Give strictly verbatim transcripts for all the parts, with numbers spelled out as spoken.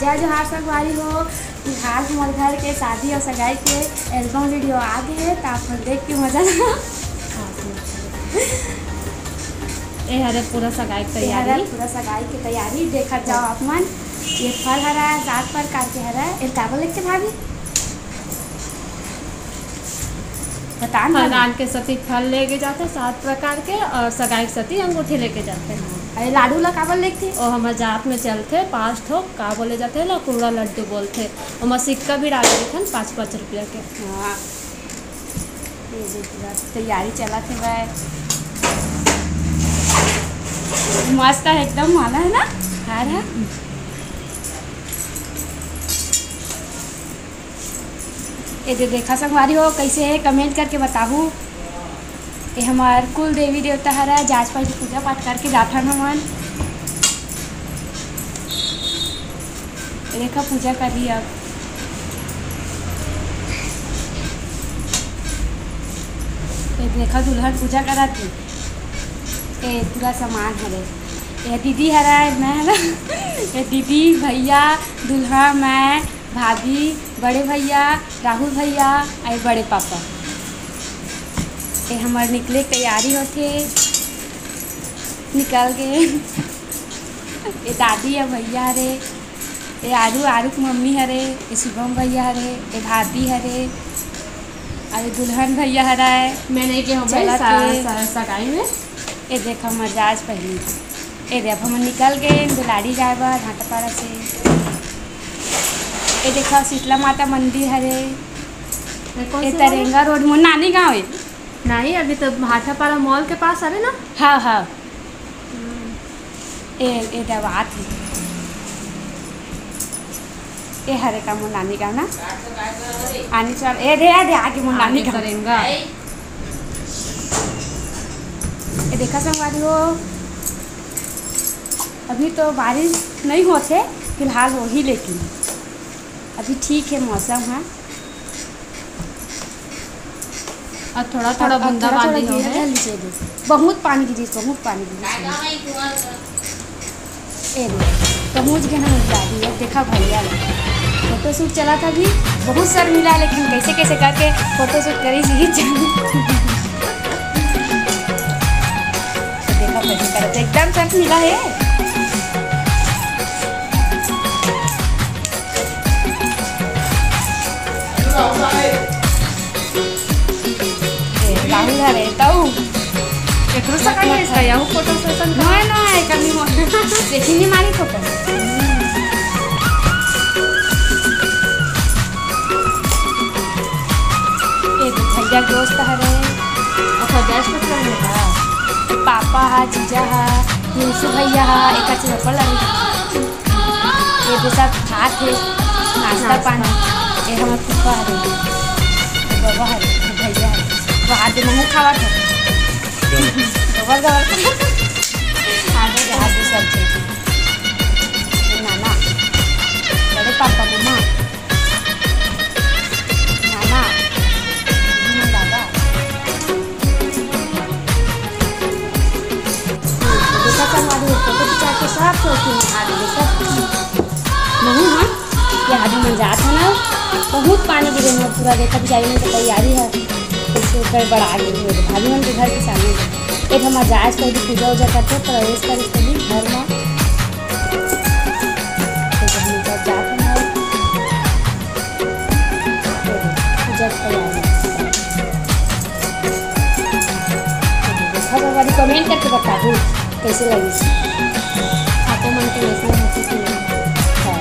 जय जोहार संगवारी हो। फिलहाल हमर घर के शादी अउ सगाई के album video आ गे हे, त आप मन देख के मजा ला। ए हरे पूरा सगाई के ए हरे तैयारी। पूरा सगाई के तैयारी, देखत जाओ आप मन। ये फल हरा सात प्रकार के हरा, ए काबर लेथे भाभी? बता ना। फलदान के सती फल लेके जाथे सात प्रकार के, और सगाई के सती अंगूठी लेके जाथे। अरे लाडू ला काबर लेथे? ओ हमर जात में चलथे पांच ठो, का बोले जाथे ला, कुरड़ा लड्डू बोलथे। ओमा सिक्का भी डाले रहिथन पाँच पाँच रुपया के। हाँ। ये देख ला, तैयारी चलत हे भाई। मस्त है एकदम, माला है ना, हार है। ये दे देखा संगवारी हो, कैसे है, comment करके बताहू। ये हमार कुल देवी देवता हरा, जांच पाई पूजा पाठ करके जाथन हमन। ये देखा पूजा कर रही अब। ये देखा दुल्हन पूजा करत हे। ये पूरा सामान हरे। ये दीदी हरा, मैं हरा। ये दीदी, भैया, दूल्हा, मैं, भाभी, बड़े भैया, राहुल भैया, अउ बड़े पापा। ये हमर निकले के तैयारी होथे, निकल गे। ये दादी अउ भैया हरे, ये आरू, आरू के मम्मी हरे, ये शुभम भैया हरे, ये भाभी हरे, अउ ये दुल्हन भैया हरे। मैं नहीं गे हूँ भाई, चलत सा-, हे। सा-, सगाई में। ये देखा हमर जांच पहिली। ए दे, अब हमन निकल गे दुलारी जाए बर भाटापारा से। ए देखा शीतला माता मंदिर हरे। मैं कौन ए से बोले? तरेंगा रोड, मोर नानी गाँव ए। नहीं, अभी तो भाटापारा मॉल के पास हरे ना। हाँ, हाँ। हम्म। ए, ए दे, अब आत हे। ए हरे का मोर नानी गाँव ना। आनी चल, ए दे, ए दे, आगे मोर नानी आगे गाँव। तरेंगा। ए देखा संगवारी हो, अभी तो बारिश नहीं होत हे फिलहाल होही, लेकिन अभी ठीक हे मौसम ह। और थोड़ा थोड़ा अब, अब बूंदा थोड़ा थोड़ा बांदी हो गिरे है। है नीचे दे। बहुत पानी गिरिस, बहुत पानी गिरिस। ए दे, पहुंच गए ना दादी। अब देखा भैया, फोटोशूट चला था अभी, बहुत शर्मिला, लेकिन कैसे कैसे करके फोटोशूट करी जी जाने। देखा कैसे करत हे, एकदम शर्मिला है। ए, राहुल हरे, तऊ। एकरो से कहीं इसका याहू फोटो सेशन का? नहीं, नहीं, कभी मो-, देखी नहीं मारी फोटो। ए, भैया दोस्त हरे। अच्छा, बेस्ट फ्रेंड है का? पापा हा, जीजा हा, हिंसू भैया हा, एक अच्छे ऊपर लगे। ये दे सब खात हे, नाश्ता नाश्ता। पानी। ये हमर फूफा हरे, बाबा हरे, भैया हरे। तो हाथ दे मुँह खावा था। गबर गबर। हाथ दे, हाथ दे सब दे। ये नाना, बड़े पापा, मम्मा। नाना, नाना दादा। देखा संगवारी हो, फोटो खिंचा के सब फोटो निकाल दे, सब। नहीं, हाँ, ये आदमी मन जात है ना, बहुत पानी गिरे में पूरा देखा, बिचारी मन के तैयारी है, कुछ गड़बड़ा गे, भाभी मन के घर के सामने। एक हमार जाए से पहले पूजा उजा करते, प्रवेश करे से पहले घर में। तो जब हम जब जात हन, पूजा के तैयारी। देखा संगवारी, comment करके बताहू, कैसे लगिस? आपो मन के वैसे होथे कि नहीं? हाँ।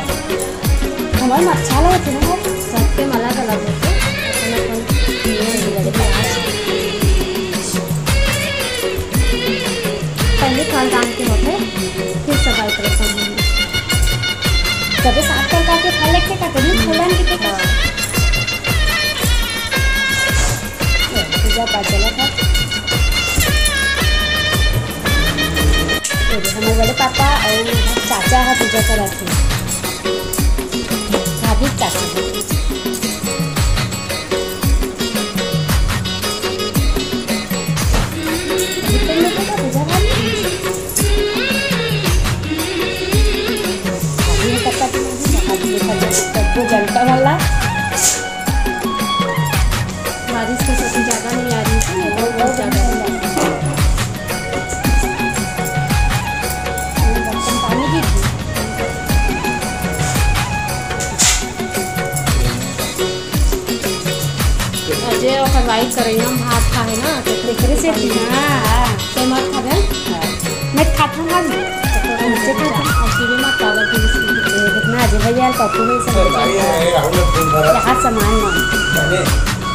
हमर में अच्छा लगत हे ना, सबके में अलग-अलग होथे, अपन-अपन नियम भी लगे। पहले फल दान के होथे, फिर सगाई के रसम होथे। तबे सात प्रकार के फल लेके का तभी फूलन के हाँ। पूजा पाठ चलत हे। ये दे, हमर बड़े पापा अउ चाचा ह पूजा करत हे। भाभी के चाचा ह। भीतर में तो पूजा भाभी। भाभी ने पत्ता तो नहीं अभी देखा जाए तो सबको जनता वाला। बारिश के सेती ज्यादा नहीं आ रही थी, ये बहुत, बहुत ज्यादा है। ये बर्तन पानी गिर गई। अजय ओकर वाइफ करैया में भात खाए ना, तो एकरे से हाँ, हाँ। ते मत खाबे? हाँ। मैं खाता हूँ आज। तो मुझे खाता हूँ। अब पीबे मत पावल के बिस्किट। ये देखना, अजय भैया, पप्पू में सब चल, भाई, ये राहुल ने फोन करा। यहाँ सामान मान। जाने।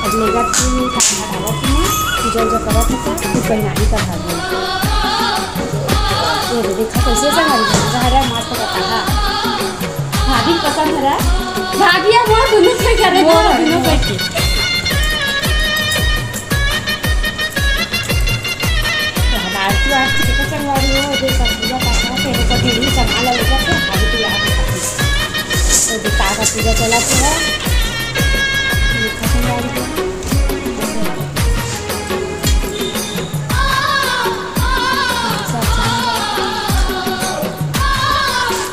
अब लेगा तू नहीं खा, खा, खा, खा, जो, जो करा था, तू कहीं नहीं कर खा गया। ये दे, देखा कैसे ऐसा हमारी भाभी का हरा मस्त पता है। भाभी पसंद है। भाभी अब वो दोनों से करे, वो दोनों से। तो हम आरती, आरती को चलवा रही हो, ये सब पूजा पाठ है, तेरे को डेली संभाला होगा, तो भाभी को याद रखती। तो जो ताका पूजा चला के है, ये खत्म वाली को।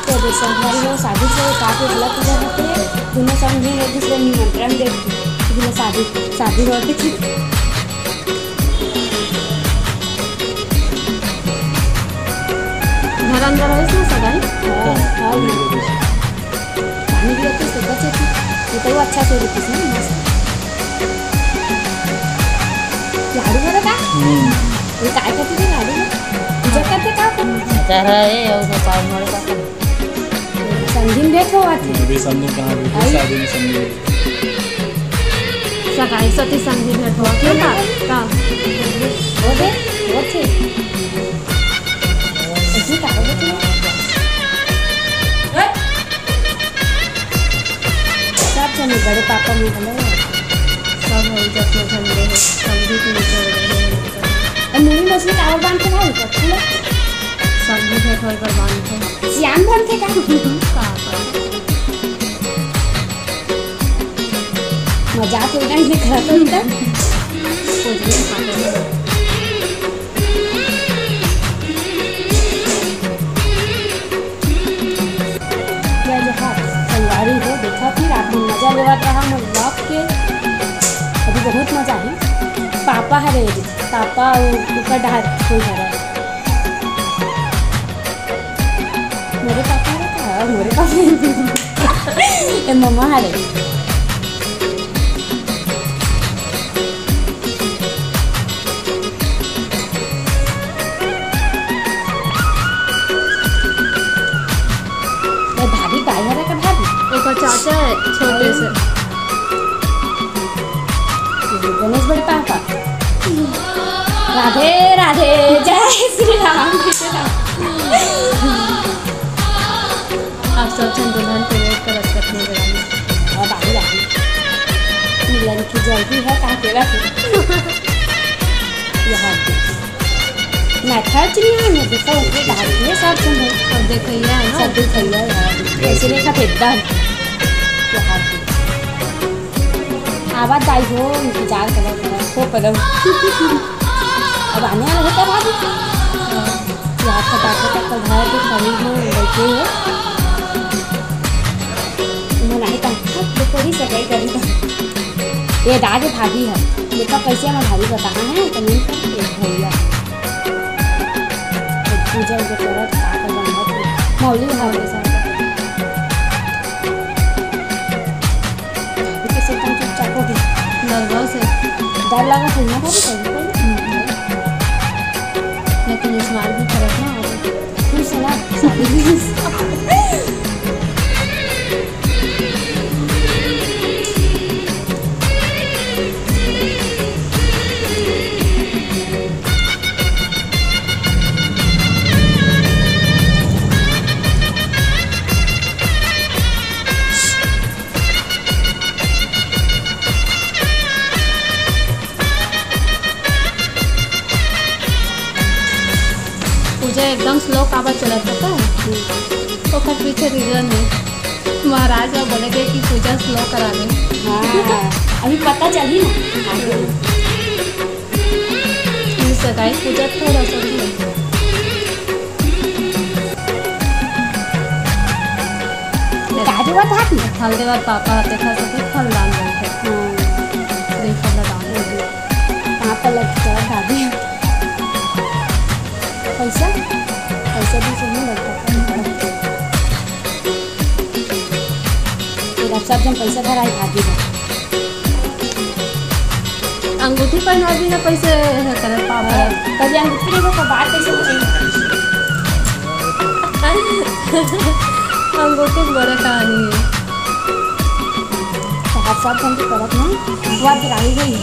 तो जैसे हमारी लोग शादी से काफी गलत हो जाते हैं, दोनों समधी एक दूसरे में निमंत्रण देते हैं, दोनों शादी, शादी होती थी। घर अंदर है इसमें सगाई? हाँ, हाँ। पानी भी अच्छे से बचे थी। ये तो अच्छा से रुकी थी, मस्त। लाडू वाला का? हम्म। ये काय करते थे लाडू में? पूजा करते का? कह रहा है, ये उसमें पावन वाले का। संगीन देखो आती। अभी संगीन कहाँ भी? आई। शादी में संगीन। सगाई सती संगीन है, बहुत है ना? का? वो दे, वो थे। ऐसी का बोलते हैं? सब जने बड़े पापा में बोले। सब हो जाते हैं झंडे हैं, समझी कि नहीं चल रहे हैं। और मुड़ी मछली कावर बांध के भाई, पकड़ लो। समझी है, थोड़ी बार बांध के। सियान बन के का? का कर? मजाक उड़ाई में खड़ा तो उनका। कुछ भी नहीं खाते हैं। या जो हाथ संगवारी हो, देखा फिर आप मन मजा लेवत रहा मोर vlog के। अभी बहुत मजा आही। पापा हरे, पापा उ-, ऊपर डाल कोई हरे। मोरे पापा हरे का? मोरे पापा। ए मम्मा हरे। ए, भाभी काय हरे का भाभी? ओकर चाचा है, छोटे से। ये गणेश बड़े पापा। राधे राधे, जय श्री राम। आप सब झन दुल्हन के wait करत कथन बेरा में। अब आई, आई। मिलन की जल्दी है, कहाँ के रखी? यहाँ। मैं था चिड़िया में देखा, उनके डाल दिए सब झन। अब देखइया है ना? सब देखइया है। ऐसे देखा थे एकदम। यहाँ। आवाज आई हो, इंतजार करो, करो, हो करो। अब आने वाला होता भाभी। यार, फटाफट अब घर के खरीद में बैठे हैं। मनाई का, देखो ही सगाई करी का। ये दादी भाभी है। देखो कैसे हम भाभी बताना है, तो नहीं कर, एक भैया। पूजा उजा करत, का कर, मौली भाभी साहब। अभी कैसे एकदम चुपचाप हो गई? डर लगा से। डर लगा से ना भाभी, कहीं पर। हम्म। लेकिन smile भी करत ना, और खुश है ना, शादी। पूजा एकदम slow काबर चलत हे, पता है? ओकर पीछे reason है, महाराज ला बोले थे कि पूजा slow करा दे। हाँ, अभी पता चली ना। सगाई पूजा थोड़ा सा भी है। अरे, वो था कि फल देवत पापा, तेखर सेती फल दान रहिथे। हाँ। श्रीफल दान। पापा लग के चढ़ा दे। पैसा? पैसा भी तो नहीं लगता। फिर अब सब जन पैसा धराई भाभी बर। अंगूठी पहना बिना पैसे हे करे पापा। कभी अंगूठी नहीं हो तो बात कैसे होती? अंगूठी बड़ा कहानी है। तो हाथ साथ हम तो करत ना, बात राही गई।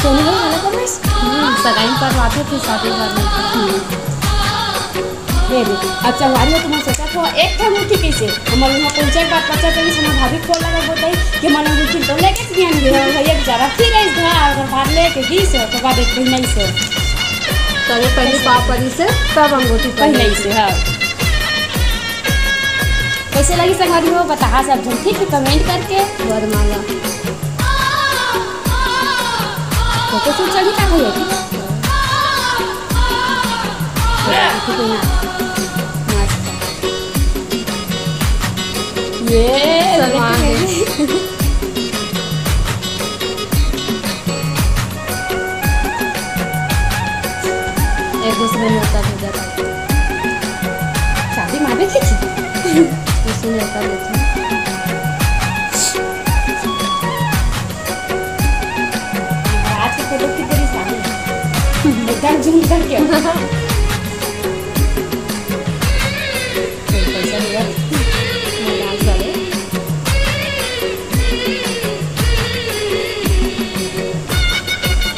सोनी भाई, मना कर बस। हम्म, सगाई पर बात है, फिर शादी बाद में। हम्म। दे दे। अब संगवारी हो, तुमन सोचत हो, एक ठन अंगूठी कइसे? हमर उहाँ पहुँचे के बाद पता चलिस, हमर भाभी के फोन लगा बताई कि हमन अंगूठी तो लेके के आन गे हो, भैया बेचारा फिर आइस घर, ओकर बाद लेके गिस, ओकर बाद एक पहिनाइस। तभे पहली पाँव परिस, तब अंगूठी पहिनाइस, हाँ। कइसे लगिस संगवारी हो, बताहा सब झन, ठीक है, comment करके। वरमाला। फोटो शूट चली का भैया की? मस्त। ये शर्मा गई। एक दूसरे में होता भेजा था। शादी मारे खींची। उसने होता देखा। आज की फोटो की तेरी शादी। एकदम झूम करके। कोई पैसा नहीं है। मैं डांस वाले।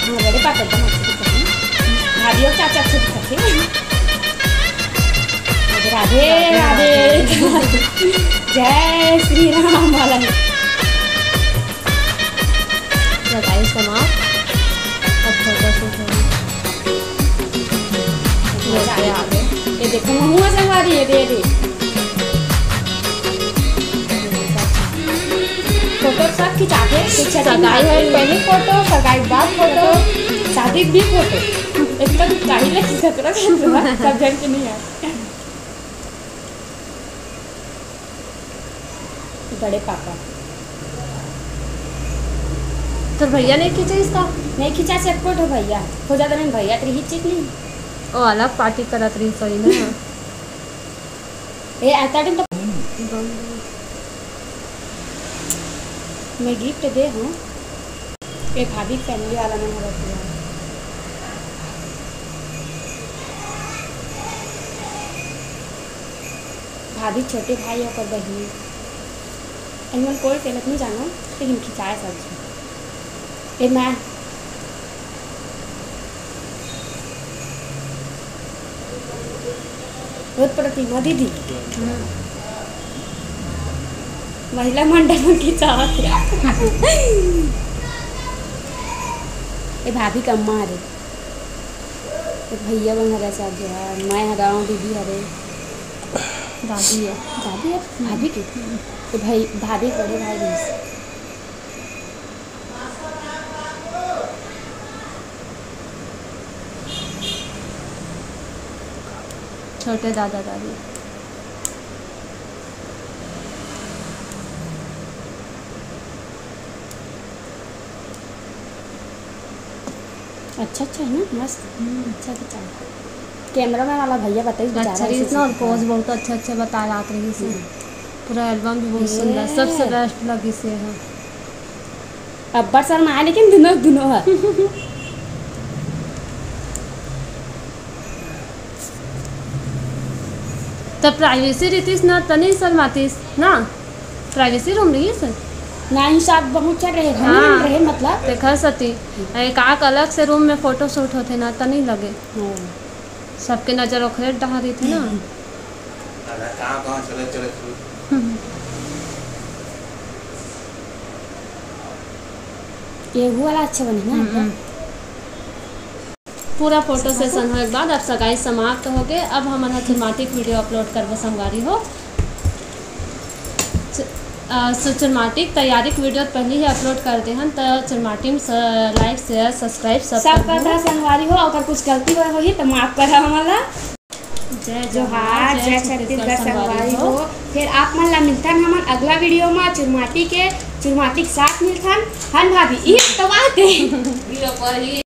हाँ, बड़े पापा एकदम अच्छे दिखते हैं। भाभी और चाचा अच्छे दिखते हैं। राधे राधे। जय श्री राम वाला है। सगाई समाप्त। अब फोटो शूट होगी। मजा आया। ये देखो, महुआ संगवारी है, दे दे। फोटो सब खिंचाते, पीछे सगाई है, पहली फोटो, सगाई बाद फोटो, शादी भी फोटो। एकदम काहे ले खिंचत रहा, सब जन के नहीं यार। बड़े पापा। तोर भैया नहीं खींचे इसका? नहीं खींचा, चटपट हो भैया। हो जाता नहीं भैया, तेरी ही चीज नहीं। ओ, अलग पार्टी करत रही सोई ना। ए, आता दिन तो मैं गिफ्ट दे हूँ। ए, भाभी फैमिली वाला मन हरत हे। भाभी छोटे भाई ओकर बहिनी। एमन कोई के लग नहीं जानो, लेकिन खिंचाए सब झन। ए, मैं बहुत प्रतिमा दीदी। हम्म। महिला मंडल में खिंचावत हे। ए, भाभी के अम्मा हरे। ए, भैया मन हरे, सब जो है, मैं हरव, दीदी हरे। दादी है। दादी है? हम्म। भाभी के? हम्म। ए, भाई, भाभी के बड़े भाई रहिस। छोटे दादा दादी। अच्छा, अच्छा है ना, मस्त। हम्म। अच्छा खिंचाव। कैमरा मैन वाला भैया बताइस, अच्छा बेचारा रहिस ऐसे ना, और सीखा। पोज बहुत अच्छा, अच्छा बता रहा रहिस हे। हम्म। पूरा एल्बम भी बहुत सुंदर, सबसे बेस्ट लगिस हे। अब्बड़ शर्माए लेकिन दुनों, दुनों ह। त प्राइवेसी रहितिस ना, त नहीं शर्मातिस ना। प्राइवेसी रूम रहिस? नहीं, सब बहुत चढ़ रहे, घनी हाँ। रहे, मतलब। देखा सती, एक आक अलग से रूम में फोटो शूट होथे ना, त नहीं लगे। हाँ। सबके नजर ओखरे डहा रहिथे ना। आधा कहाँ, कहाँ चले, चले शुरू। हम्म। ये वो वाला अच्छा बने ना, हम्म, एकदम। हम्म। पूरा फोटो सेशन होए के बाद अब सगाई समाप्त हो गए। अब हमन ह चुरमाटी के वीडियो अपलोड करबो संगवारी हो। च-, अ, सो चुरमाटी के तैयारी के वीडियो तो पहले ही अपलोड कर दे हन, त चुरमाटी में स-, लाइक, शेयर, सब्सक्राइब सब सब करबो। करता संगवारी हो, अगर कुछ गलती होए होही त माफ करा हमन ला। जय जोहार, जोहार, जय जय छत्तीसगढ़ छत्तीसगढ़ संगवारी संगवारी हो। हो। फिर आप मन ला मिलथन हमन अगला वीडियो मा चुरमाटी के। चुरमाटी के साथ मिलथन। हन भाभी, ई तो बात है।